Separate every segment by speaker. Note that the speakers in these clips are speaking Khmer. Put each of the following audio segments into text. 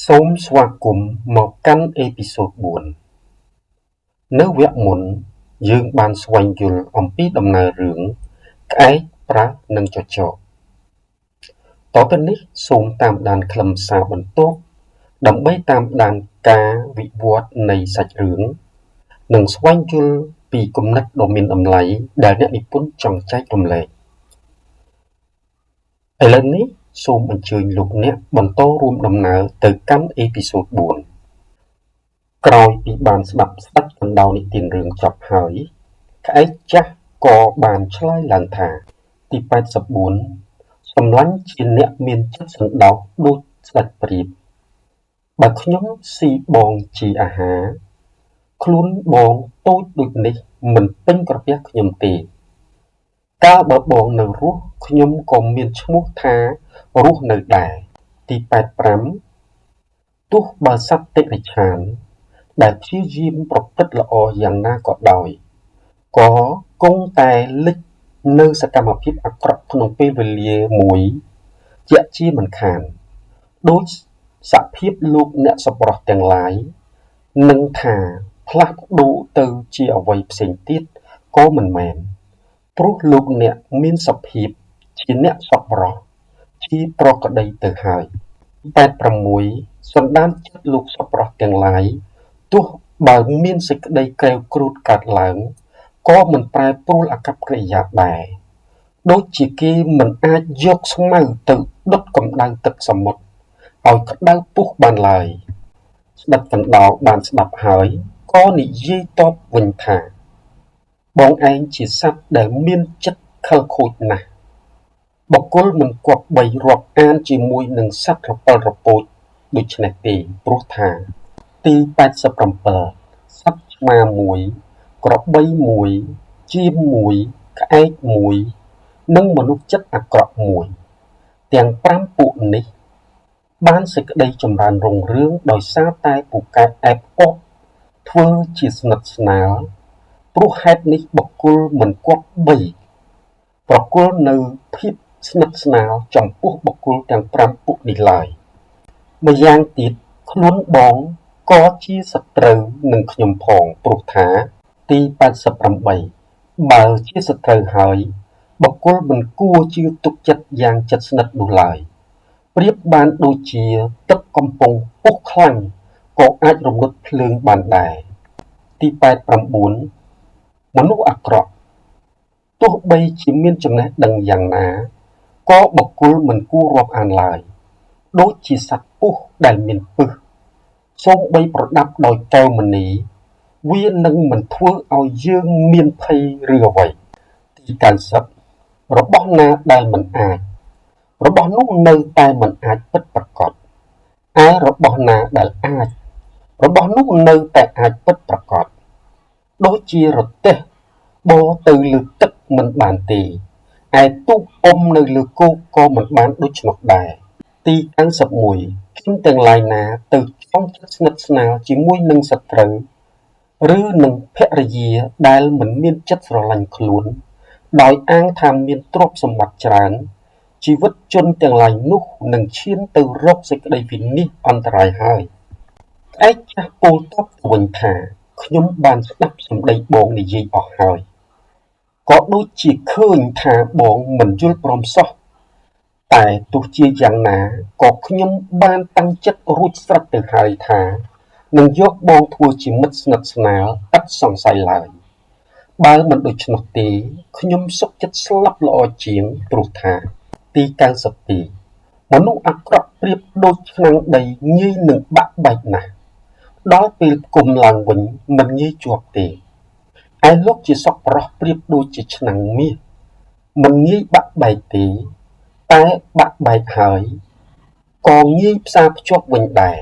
Speaker 1: សូមស្វាគមន៍មកកាន់អេពីសូត4នៅវគ្គមុនយើងបានស្វែងយល់អំពីដំណើររឿងក្អែកប្រើសនិងចចកតទៅនេះសូមតាមដានខ្លឹមសារបន្ទាប់ដើម្បីតាមដានការវិវត្តនៃសាច់រឿងនិងស្វែងយល់ពីគំនិតដ៏មានតម្លៃដែលអ្នកនិពន្ធចង់ចែករំលែកឥឡូវនេះសូមអញ្ជើញលោកអ្នកបន្តរួមដំណើរទៅកាន់អេពីសូត4ក្រោយពីបានស្ដាប់ស្ដេចកណ្ដោនិទានរឿងចប់ហើយក្អែកចាស់ក៏បានឆ្លើយឡើងថាទី84សម្លាញ់ជាអ្នកមានចិត្តសន្តោសដូចស្ដេចព្រាបបើខ្ញុំស៊ីបងជាអាហារខ្លួនបងតូចដូចនេះមិនពេញក្រពះខ្ញុំទេកាលបើបងនៅរស់ខ្ញុំក៏មានឈ្មោះថារស់នៅដែរទី85ទោះបើសត្វតិរិឆានដែលព្យាយាមប្រព្រឹត្តល្អយ៉ាងណាក៏ដោយក៏គង់តែលិចនៅសកម្មភាពអាក្រក់ក្នុងពេលវេលាមួយជាក់ជាមិនខានដូចសភាពលោកអ្នកសប្បុរសទាំងឡាយនឹងថាផ្លាស់ប្ដូរទៅជាអ្វីផ្សេងទៀតក៏មិនមែនព្រោះលោកអ្នកមានសភាពជាអ្នកសប្បុរសជាប្រក្តីទៅហើយ86សន្តានចិត្តលោកសប្បុរសទាំងឡាយទោះបើមានសេចក្តីក្រេវគ្រោធកើតឡើងក៏មិនប្រែប្រួលអាកប្បកិរិយាដែរដូចជាគេមិនអាចយកស្មៅទៅដុតកម្ដៅទឹកសមុទ្រឲ្យក្តៅពុះបានឡើយស្ដេចកណ្ដោបានស្ដាប់ហើយក៏និយាយតបវិញថាបងឯងជាសត្វដែលមានចិត្តខិលខូចណាស់បុគ្គលមិនគប្បីរាប់អានជាមួយនឹងសត្វរពិលរពោចដូច្នេះទេព្រោះថាទី87សត្វឆ្មាមួយក្របីមួយចៀមមួយក្អែកមួយនិងមនុស្សចិត្តអាក្រក់មួយទាំង5ពួកនេះបានសេចក្តីចម្រើនរុងរឿងដោយសារតែពូកែអែបអបធ្វើជាស្និទ្ធស្នាលព្រោះហេតុនេះបុគ្គលមិនគប្បីប្រគល់នៅភាពស្និទ្ធស្នាលចំពោះបុគ្គលទាំង5ពួកនេះឡើយម្យ៉ាងទៀតខ្លួនបងក៏ជាសត្រូវនឹងខ្ញុំផងព្រោះថាទី88បើជាសត្រូវហើយបុគ្គលមិនគួរជឿទុកចិត្តយ៉ាងជិតស្និទ្ធនោះឡើយប្រៀបបានដូចជាទឹកកំពុងពុះខ្លាំងក៏អាចរំលត់ភ្លើងបានដែរទី89មនុស្សអាក្រក់ទោះបីជាមានចំណេះដឹងយ៉ាងណាក៏បុគ្គលមិនគួររាប់អានឡើយដូចជាសត្វពស់ដែលមានពិសសូម្បីប្រដាប់ដោយកែវមណីវានឹងមិនធ្វើឲ្យយើងមានភ័យឬអ្វីទី90របស់ណាដែលមិនអាចរបស់នោះនៅតែមិនអាចពិតប្រាកដឯរបស់ណាដែលអាចរបស់នោះនៅតែអាចពិតប្រាកដដូចជារទេះបរទៅលើទឹកមិនបានទេឯទូកអុំនៅលើគោកក៏មិនបានដូច្នោះដែរទី91ជនទាំងឡាយណាទៅចង់ចិត្តស្និទ្ធស្នាលជាមួយនឹងសត្រូវឬនឹងភរិយាដែលមិនមានចិត្តស្រឡាញ់ខ្លួនដោយអាងថាមានទ្រព្យសម្បត្តិច្រើនជីវិតជនទាំងឡាយនោះនឹងឈានទៅរកសេចក្តីវិនាសអន្តរាយហើយក្អែកចាស់ពោលតបទៅវិញថាខ្ញុំបានស្ដាប់សម្ដីបងនិយាយអស់ហើយក៏ដូចជាឃើញថាបងមិនយល់ព្រមសោះតែទោះជាយ៉ាងណាក៏ខ្ញុំបានតាំងចិត្តរួចស្រេចទៅហើយថានឹងយកបងធ្វើជាមិត្តស្និទ្ធស្នាលឥតសង្ស័យឡើយបើមិនដូច្នោះទេខ្ញុំសុខចិត្តស្លាប់ល្អជាងព្រោះថាទី92មនុស្សអាក្រក់ប្រៀបដូចឆ្នាំងដីងាយនឹងបាក់បែកណាស់ដល់ពេលផ្គុំឡើងវិញមិនងាយជាប់ទេឯលោកជាសប្បុរសប្រៀបដូចជាឆ្នាំងមាសមិនងាយបាក់បែកទេតែបាក់បែកហើយក៏ងាយផ្សារភ្ជាប់វិញដែរ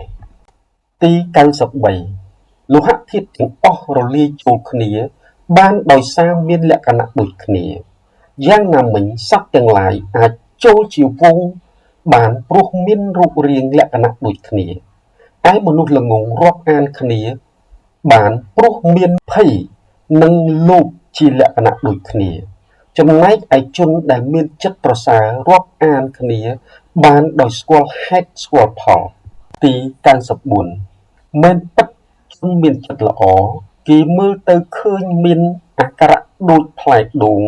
Speaker 1: ទី93លោហៈធាតុទាំងអស់រលាយចូលគ្នាបានដោយសារមានលក្ខណៈដូចគ្នាយ៉ាងណាមិញសត្វទាំងឡាយអាចចូលជាវងបានព្រោះមានរូបរាងលក្ខណៈដូចគ្នាឯមនុស្សល្ងង់រាប់អានគ្នាបានព្រោះមានភ័យនិងលោភជាលក្ខណៈដូចគ្នាចំណែកឯជនដែលមានចិត្តប្រសើររាប់អានគ្នាបានដោយស្គាល់ហេតុស្គាល់ផល ទី94មែនពិតជនមានចិត្តល្អគេមើលទៅឃើញមានអាក្រៈដូចផ្លែដូង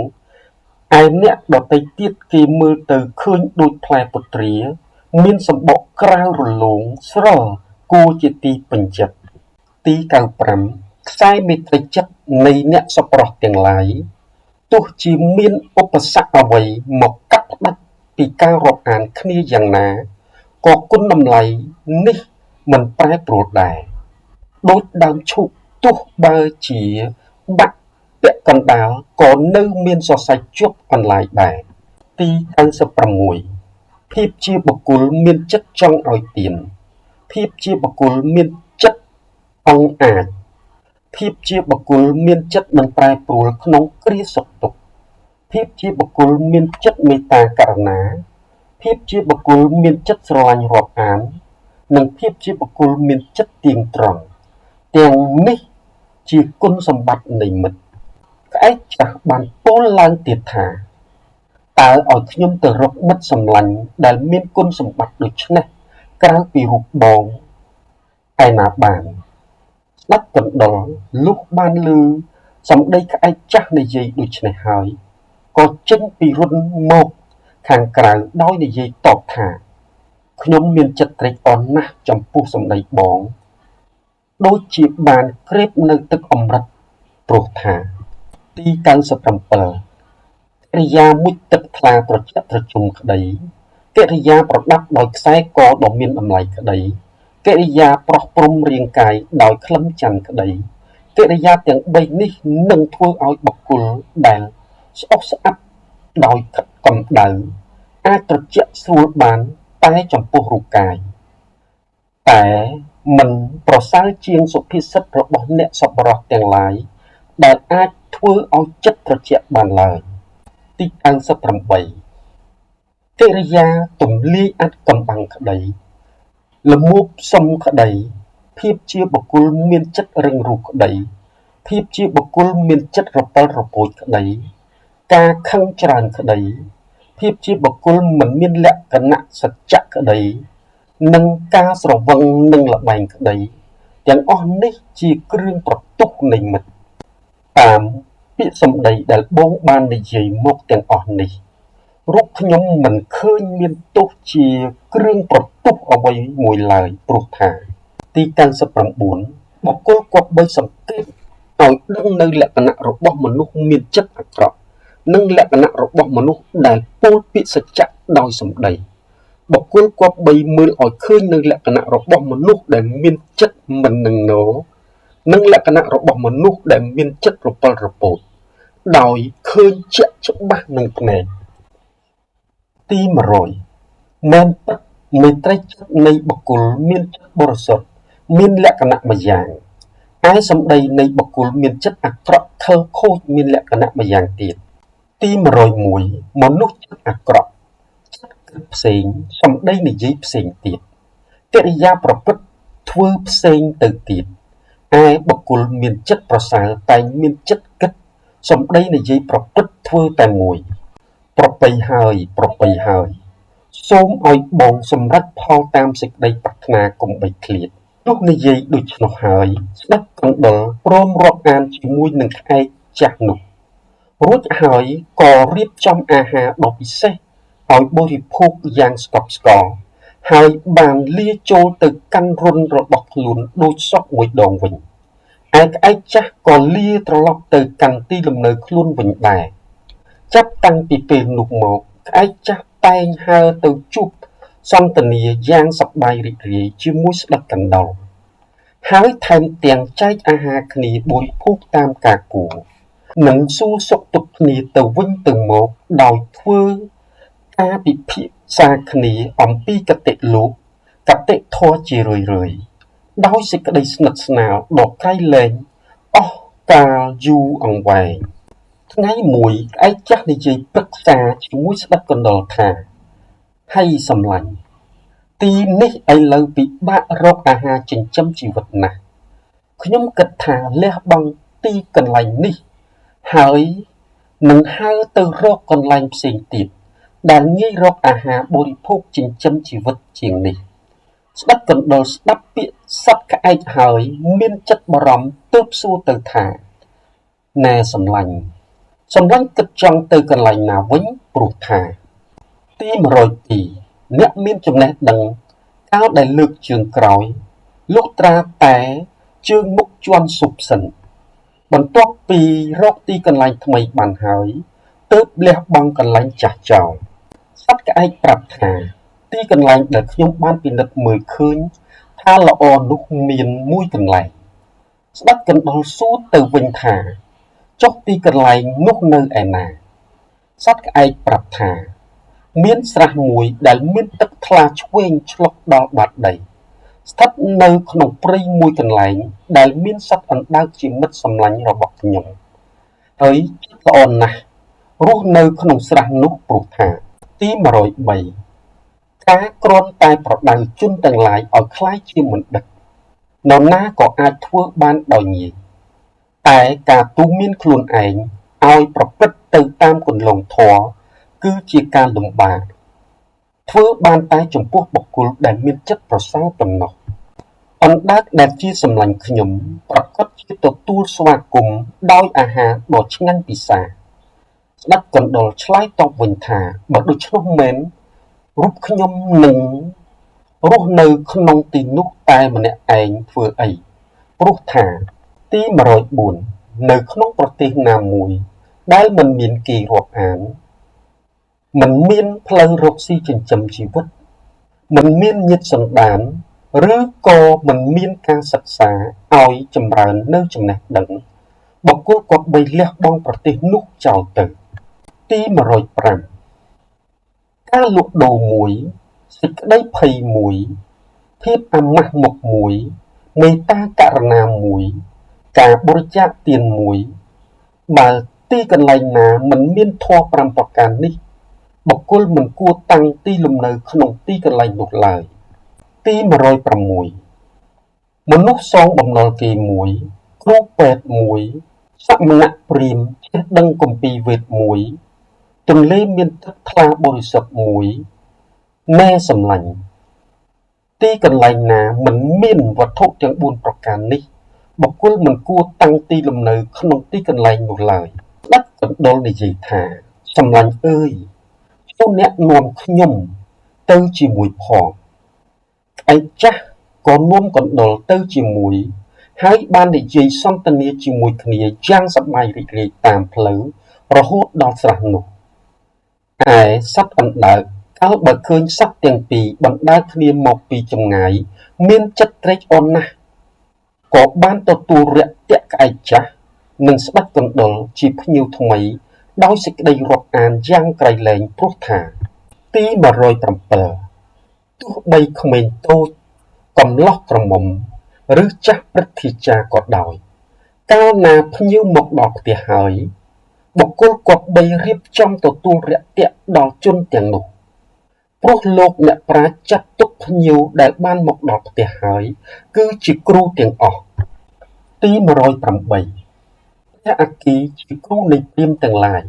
Speaker 1: ឯអ្នកដទៃទៀតគេមើលទៅឃើញដូចផ្លែពុទ្រាមានសម្បកក្រៅរលោងស្រិលគួរជាទីពេញចិត្តទី95ខ្សែមេត្រីចិត្តនៃអ្នកសប្បុរសទាំងឡាយទោះជាមានឧបសគ្គអ្វីមកកាត់ផ្តាច់ពីការរាប់អានគ្នាយ៉ាងណាក៏គុណតម្លៃនេះមិនប្រែប្រួលដែរដូចដើមឈូកទោះបើជាបាក់ពាក់កណ្ដាលក៏នៅមានសរសៃជាប់អន្លាយដែរទី96ភាពជាបុគ្គលមានចិត្តចង់ឲ្យទានភាពជាបុគ្គលមានចិត្តអង់អាចភាពជាបុគ្គលមានចិត្តមិនប្រែប្រួលក្នុងគ្រាសុខទុក្ខភាពជាបុគ្គលមានចិត្តមេត្តាករុណាភាពជាបុគ្គលមានចិត្តស្រឡាញ់រាប់អាននិងភាពជាបុគ្គលមានចិត្តទៀងត្រង់ទាំងនេះជាគុណសម្បត្តិនៃមិត្តក្អែកចាស់បានពោលឡើងទៀតថាតើឲ្យខ្ញុំទៅរកមិត្តសម្លាញ់ដែលមានគុណសម្បត្តិដូចនេះក្រៅពីរូបបងឯណាបានស្ដេចកណ្ដុរលុះបានឮសម្ដីក្អែកចាស់និយាយដូចនេះហើយក៏ចេញពីរុនមកខាងក្រៅដោយនិយាយតបថាខ្ញុំមានចិត្តត្រេកអរណាស់ចំពោះសម្ដីបងដូចជាបានក្រេបនៅទឹកអម្រឹតព្រោះថាទី97កិរិយាមុជទឹកថ្លាត្រជាក់ត្រជុំក្តីកិរិយាប្រដាប់ដោយខ្សែកដ៏មានតម្លៃក្តីកិរិយាប្រោះព្រំរាងកាយដោយក្លឹមច័ន្ទក្តីកិរិយាទាំង3នេះនឹងធ្វើឲ្យបុគ្គលដែលស្អុះស្អាប់ដោយកម្ដៅអាចត្រជាក់ស្រួលបានតែចំពោះរូបកាយតែមិនប្រសើរជាងសុភាសិតរបស់អ្នកសប្បុរសទាំងឡាយដែលអាចធ្វើឲ្យចិត្តត្រជាក់បានឡើយទី98កិរិយាទំលាយអាថ៌កំបាំងក្តីល្មោភសុំក្តីភាពជាបុគ្គលមានចិត្តរឹងរូសក្តីភាពជាបុគ្គលមានចិត្តរពិលរពោចក្តីការខឹងច្រើនក្តីភាពជាបុគ្គលមិនមានលក្ខណៈសច្ចៈក្តីនិងការស្រវឹងនិងល្បែងក្តីទាំងអស់នេះជាគ្រឿងប្រទុះនៃមិត្តតាមពាក្យសម្ដីដែលបងបាននិយាយមកទាំងអស់នេះរូបខ្ញុំមិនឃើញមានទោសជាគ្រឿងប្រទុះអ្វីមួយឡើយព្រោះថាទី99បុគ្គលគប្បីសង្កេតឲ្យដឹងនៅលក្ខណៈរបស់មនុស្សមានចិត្តអាក្រក់និងលក្ខណៈរបស់មនុស្សដែលពោលពាក្យសច្ចៈដោយសម្ដីបុគ្គលគប្បីមើលឲ្យឃើញនៅលក្ខណៈរបស់មនុស្សដែលមានចិត្តមិននឹងណនិងលក្ខណៈរបស់មនុស្សដែលមានចិត្តរពិលរពោចដោយឃើញជាក់ច្បាស់នឹងភ្នែកទី100មែនពិតមេត្រីចិត្តនៃបុគ្គលមានចិត្តបរិសុទ្ធមានលក្ខណៈម្យ៉ាងឯសម្ដីនៃបុគ្គលមានចិត្តអាក្រក់ខិលខូចមានលក្ខណៈម្យ៉ាងទៀតទី101មនុស្សចិត្តអាក្រក់ចិត្តគិតផ្សេងសម្ដីនិយាយផ្សេងទៀតកិរិយាប្រព្រឹត្តធ្វើផ្សេងទៅទៀតឯបុគ្គលមានចិត្តប្រសើរតែងមានចិត្តគិតសម្ដីនិយាយប្រព្រឹត្តធ្វើតែមួយប្រពៃហើយប្រពៃហើយសូមឲ្យបងសម្រេចផលតាមសេចក្តីប្រាថ្នាកុំបីឃ្លាតនោះនិយាយដូច្នោះហើយស្ដេចកណ្ដុរព្រមរាប់អានជាមួយនឹងក្អែកចាស់នោះរួចហើយក៏រៀបចំអាហារដ៏ពិសេសឲ្យបរិភោគយ៉ាងស្កប់ស្កល់ហើយបានលាចូលទៅកាន់រុនរបស់ខ្លួនដូចសពមួយដងវិញឯក្អែកចាស់ក៏លាត្រឡប់ទៅកាន់ទីលំនៅខ្លួនវិញដែរចាប់តាំងពីពេលនោះមកក្អែកចាស់តែងហើរទៅជួបសន្ទនាយ៉ាងសប្បាយរីករាយជាមួយស្ដេចកណ្ដុរហើយថែមទាំងចែកអាហារគ្នាបរិភោគតាមការគួរនិងសួរសុខទុក្ខគ្នាទៅវិញទៅមកដោយធ្វើការពិភាក្សាគ្នាអំពីគតិលោកគតិធម៌ជារឿយៗដោយសេចក្តីស្និទ្ធស្នាលដ៏ក្រៃលែងអស់កាលយូរអង្វែងថ្ងៃមួយក្អែកចាស់និយាយប្រឹក្សាជាមួយស្ដេចកណ្ដុរថាហៃសម្លាញ់ទីនេះឥឡូវពិបាករកអាហារចិញ្ចឹមជីវិតណាស់ខ្ញុំគិតថាលះបង់ទីកន្លែងនេះហើយនឹងហើរទៅរកកន្លែងផ្សេងទៀតដែលងាយរកអាហារបរិភោគចិញ្ចឹមជីវិតជាងនេះ ស្ដេចកណ្ដុរស្ដាប់ពាក្យសត្វក្អែកហើយ មានចិត្តបារម្ភទើបសួរទៅថា នែសម្លាញ់ សម្លាញ់គិតចង់ទៅកន្លែងណាវិញ ព្រោះថា ទី102អ្នកមានចំណេះដឹងកាលដែលលើកជើងក្រោយលុះត្រាតែជើងមុខជាន់ស៊ុបសិន បន្ទាប់ពីរកទីកន្លែងថ្មីបានហើយ ទើបលះបង់កន្លែងចាស់ចោល សត្វក្អែកប្រាប់ថា ទីកន្លែងដែលខ្ញុំបានពិនិត្យមើលឃើញថាល្អនោះមានមួយកន្លែង ស្ដេចកណ្ដុរសួរទៅវិញថា ចុះទីកន្លែងនោះនៅឯណា សត្វក្អែកប្រាប់ថា មានស្រះមួយដែលមានទឹកថ្លាឆ្វេងឆ្លុះដល់បាតដី ស្ថិតនៅក្នុងព្រៃមួយកន្លែងដែលមានសត្វអណ្ដើកជាមិត្តសម្លាញ់របស់ខ្ញុំ ហើយចិត្តល្អណាស់រស់នៅក្នុងស្រះនោះព្រោះថា ទី103ការគ្រាន់តែប្រដៅជនទាំងឡាយឲ្យក្លាយជាបណ្ឌិត នរណាក៏អាចធ្វើបានដោយងាយ តែការទូន្មានខ្លួនឯងឲ្យប្រព្រឹត្តទៅតាមគន្លងធម៌គឺជាការលំបាក ធ្វើបានតែចំពោះបុគ្គលដែលមានចិត្តប្រសើរប៉ុណ្ណោះ អណ្ដើកដែលជាសម្លាញ់ខ្ញុំ ប្រាកដជាទទួលស្វាគមន៍ដោយអាហារដ៏ឆ្ងាញ់ពិសា ស្ដេចកណ្ដុរឆ្លើយតបវិញថា បើដូច្នោះមែន រូបខ្ញុំនឹងរស់នៅក្នុងទីនោះតែម្នាក់ឯងធ្វើអី ព្រោះថា ទី104នៅក្នុងប្រទេសណាមួយដែលមិនមានគេរាប់អាន មិនមានផ្លូវរកស៊ីចិញ្ចឹមជីវិត មិនមានញាតិសន្តាន ឬក៏មិនមានការសិក្សាឲ្យចម្រើននូវចំណេះដឹង បុគ្គលគប្បីលះបង់ប្រទេសនោះចោលទៅ ទី105ការលក់ដូរមួយ សេចក្តីភ័យមួយ ភាពអាម៉ាស់មុខមួយ មេត្តាករុណាមួយ ការបរិច្ចាគទានមួយ បើទីកន្លែងណាមិនមានធម៌5ប្រការនេះ បុគ្គលមិនគួរតាំងទីលំនៅក្នុងទីកន្លែងនោះឡើយ ទី106មនុស្សសងបំណុលគេមួយ គ្រូពេទ្យមួយ សមណព្រាហ្មណ៍ចេះដឹងគម្ពីរវេទមួយ ទន្លេមានទឹកថ្លាបរិសុទ្ធមួយ ណែសម្លាញ់ ទីកន្លែងណាមិនមានវត្ថុទាំង4ប្រការនេះ បុគ្គលមិនគួរតាំងទីលំនៅក្នុងទីកន្លែងនោះឡើយ ស្ដេចកណ្ដុរនិយាយថា សម្លាញ់អើយ ចូលអ្នកនាំខ្ញុំទៅជាមួយផង ក្អែកចាស់ក៏នាំកណ្ដុរទៅជាមួយ ហើយបាននិយាយសន្ទនាជាមួយគ្នាយ៉ាងសប្បាយរីករាយតាមផ្លូវរហូតដល់ស្រះនោះ ឯសត្វអណ្ដើកកាលបើឃើញសត្វទាំងពីរបណ្ដើរគ្នាមកពីចម្ងាយ មានចិត្តត្រេកអរណាស់ ក៏បានទទួលរាក់ទាក់ក្អែកចាស់ និងស្ដេចកណ្ដុរជាភ្ញៀវថ្មីដោយសេចក្តីរាប់អានយ៉ាងក្រៃលែងព្រោះថា ទី107ទោះបីក្មេងតូច កំលោះក្រមុំ ឬចាស់ព្រឹទ្ធាចារ្យក៏ដោយ កាលណាភ្ញៀវមកដល់ផ្ទះហើយ បុគ្គលគប្បីរៀបចំទទួលរាក់ទាក់ដល់ជនទាំងនោះ ព្រោះលោកអ្នកប្រាជ្ញចាត់ទុកភ្ញៀវដែលបានមកដល់ផ្ទះហើយ គឺជាគ្រូទាំងអស់ ទី108ព្រះអគ្គីជាគ្រូនៃព្រាហ្មណ៍ទាំងឡាយ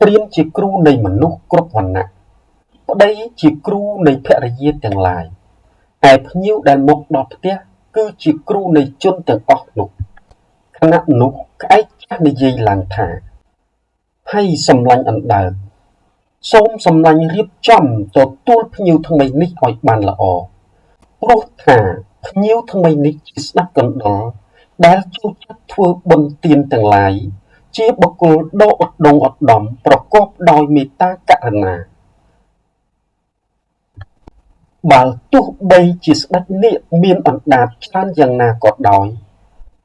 Speaker 1: ព្រាហ្មណ៍ជាគ្រូនៃមនុស្សគ្រប់វណ្ណៈ ប្តីជាគ្រូនៃភរិយាទាំងឡាយ ឯភ្ញៀវដែលមកដល់ផ្ទះគឺជាគ្រូនៃជនទាំងអស់នោះ ខណៈនោះក្អែកចាស់និយាយឡើងថា ហៃសម្លាញ់អណ្ដើក សូមសម្លាញ់រៀបចំទទួលភ្ញៀវថ្មីនេះឲ្យបានល្អ ព្រោះថាភ្ញៀវថ្មីនេះជាស្ដេចកណ្ដុរដែលចូលចិត្តធ្វើបុណ្យទានទាំងឡាយ ជាបុគ្គលដ៏ឧត្តុង្គឧត្តមប្រកបដោយមេត្តាករុណា បើទោះបីជាស្ដេចនាគមានអណ្ដាតច្រើនយ៉ាងណាក៏ដោយ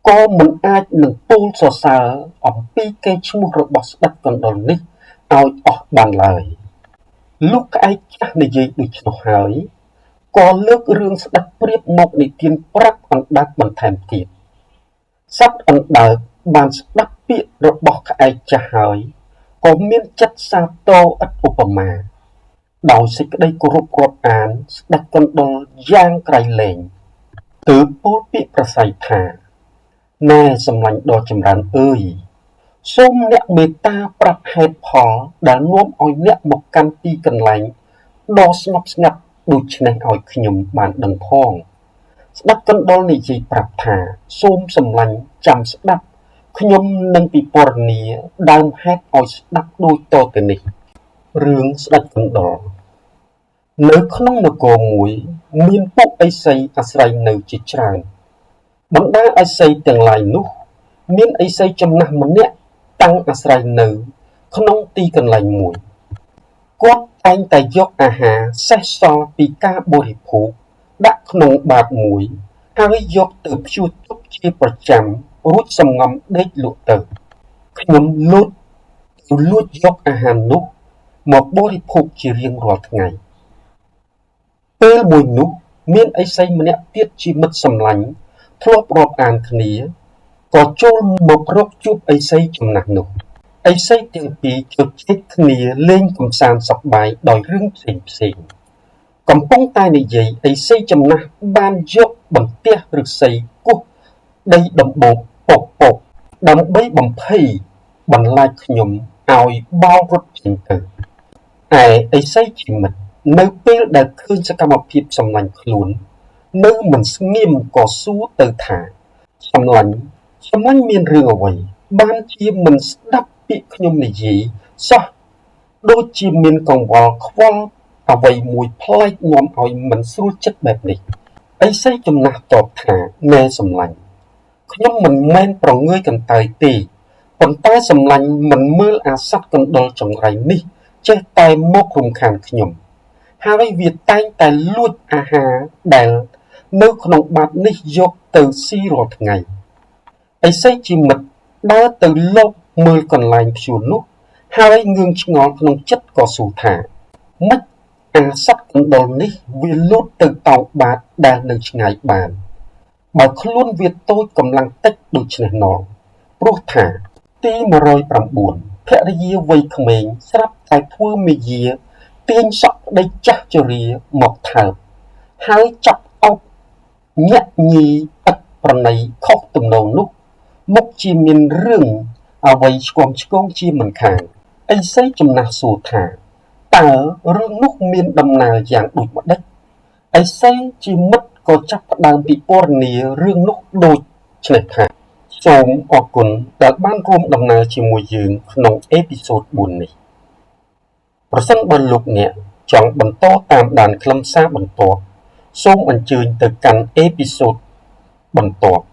Speaker 1: ក៏មិនអាចនឹងពោលសរសើរអំពីកេរ្តិ៍ឈ្មោះរបស់ស្ដេចកណ្ដុរនេះឲ្យអស់បានឡើយ លុះក្អែកចាស់និយាយដូច្នោះហើយ ក៏លើករឿងស្ដេចព្រាបមកនិទានប្រាប់អណ្ដើកបន្ថែមទៀត សត្វអណ្ដើកបានស្ដាប់ពាក្យរបស់ក្អែកចាស់ហើយ ក៏មានចិត្តសាទរឥតឧបមា ដោយសេចក្តីគោរពរាប់អានស្ដេចកណ្ដុរយ៉ាងក្រៃលែង ទើបពោលពាក្យប្រស័យថា ណែសម្លាញ់ដ៏ចម្រើនអើយ សូមអ្នកមេត្តាប្រាប់ហេតុផលដែលនាំឲ្យអ្នកមកកាន់ទីកន្លែងដ៏ស្ងប់ស្ងាត់ ដូច្នេះឲ្យខ្ញុំបានដឹងផង ស្ដេចកណ្ដុរនិយាយប្រាប់ថា សូមសម្លាញ់ចាំស្ដាប់ ខ្ញុំនឹងពិពណ៌នាដើមហេតុឲ្យស្ដាប់ដូចតទៅនេះ រឿងស្ដេចកណ្ដុរ នៅក្នុងនគរមួយ មានពួកឥសីអាស្រ័យនៅជាច្រើន បណ្ដាឥសីទាំងឡាយនោះ មានឥសីចំណាស់ម្នាក់តាំងអាស្រ័យនៅ ក្នុងទីកន្លែងមួយ គាត់តែងតែយកអាហារសេសសល់ពីការបរិភោគដាក់ក្នុងបាតមួយ ហើយយកទៅព្យួរទុកជាប្រចាំរួចសំងំដេកលក់ទៅ ខ្ញុំលោតទៅលួចយកអាហារនោះមកបរិភោគជារៀងរាល់ថ្ងៃ ពេលមួយនោះ មានឥសីម្នាក់ទៀតជាមិត្តសម្លាញ់ធ្លាប់រាប់អានគ្នា ក៏ចូលមករកជួបឥសីចំណាស់នោះ ឥសីទាំងពីរជជែកគ្នាលេងកម្សាន្តសប្បាយដោយរឿងផ្សេងៗ កំពុងតែនិយាយឥសីចំណាស់បានយកបន្ទះឫស្សីគោះដីដំបូកពកៗដើម្បីបំភ័យបន្លាចខ្ញុំឲ្យបោលរត់ចេញទៅ ឯឥសីជាមិត្តនៅពេលដែលឃើញសកម្មភាពសម្លាញ់ខ្លួន នៅមិនស្ងៀមក៏សួរទៅថា សម្លាញ់ សម្លាញ់មានរឿងអ្វី បានជាមិនស្ដាប់ពាក្យខ្ញុំនិយាយសោះ ដូចជាមានកង្វល់ខ្វល់អ្វីមួយប្លែកនាំឲ្យមិនស្រួលចិត្តបែបនេះ ឥសីចំណាស់តបថា ណែសម្លាញ់ ខ្ញុំមិនមែនប្រងើយកន្តើយទេ ប៉ុន្តែសម្លាញ់មិនមើលអាសត្វកណ្ដុរចង្រៃនេះចេះតែមករំខានខ្ញុំ ហើយវាតែងតែលួចអាហារដែលនៅក្នុងបាតនេះយកទៅស៊ីរាល់ថ្ងៃ ឥសីជាមិត្តដើរទៅលបមើលកន្លែងព្យួរនោះ ហើយងឿងឆ្ងល់ក្នុងចិត្តក៏សួរថា ម៉េចអាសត្វកណ្ដុរនេះវាលោតទៅតោងបាតដែលនៅឆ្ងាយបាន បើខ្លួនវាតូចកម្លាំងតិចដូច្នេះណ ព្រោះថាទី109 ភរិយាវ័យក្មេងស្រាប់តែធ្វើមាយាទាញសក់ប្តីចាស់ជរាមកថើប ហើយចាប់អោបញាក់ញីឥតប្រណីខុសទំនងនោះ មុខជាមានរឿងអ្វីឆ្គាំឆ្គងជាមិនខាន ឥសីចំណាស់សួរថា តើរឿងនោះមានដំណើរយ៉ាងដូចម្ដេច ឥសីជាមិត្តក៏ចាប់ផ្ដើមពិពណ៌នារឿងនោះដូចនេះថា សូមអរគុណដែលបានរួមដំណើរជាមួយយើងក្នុងអេពីសូត4នេះ ប្រសិនបើលោកអ្នកចង់បន្តតាមដានខ្លឹមសារបន្ទាប់ សូមអញ្ជើញទៅកាន់អេពីសូតបន្ទាប់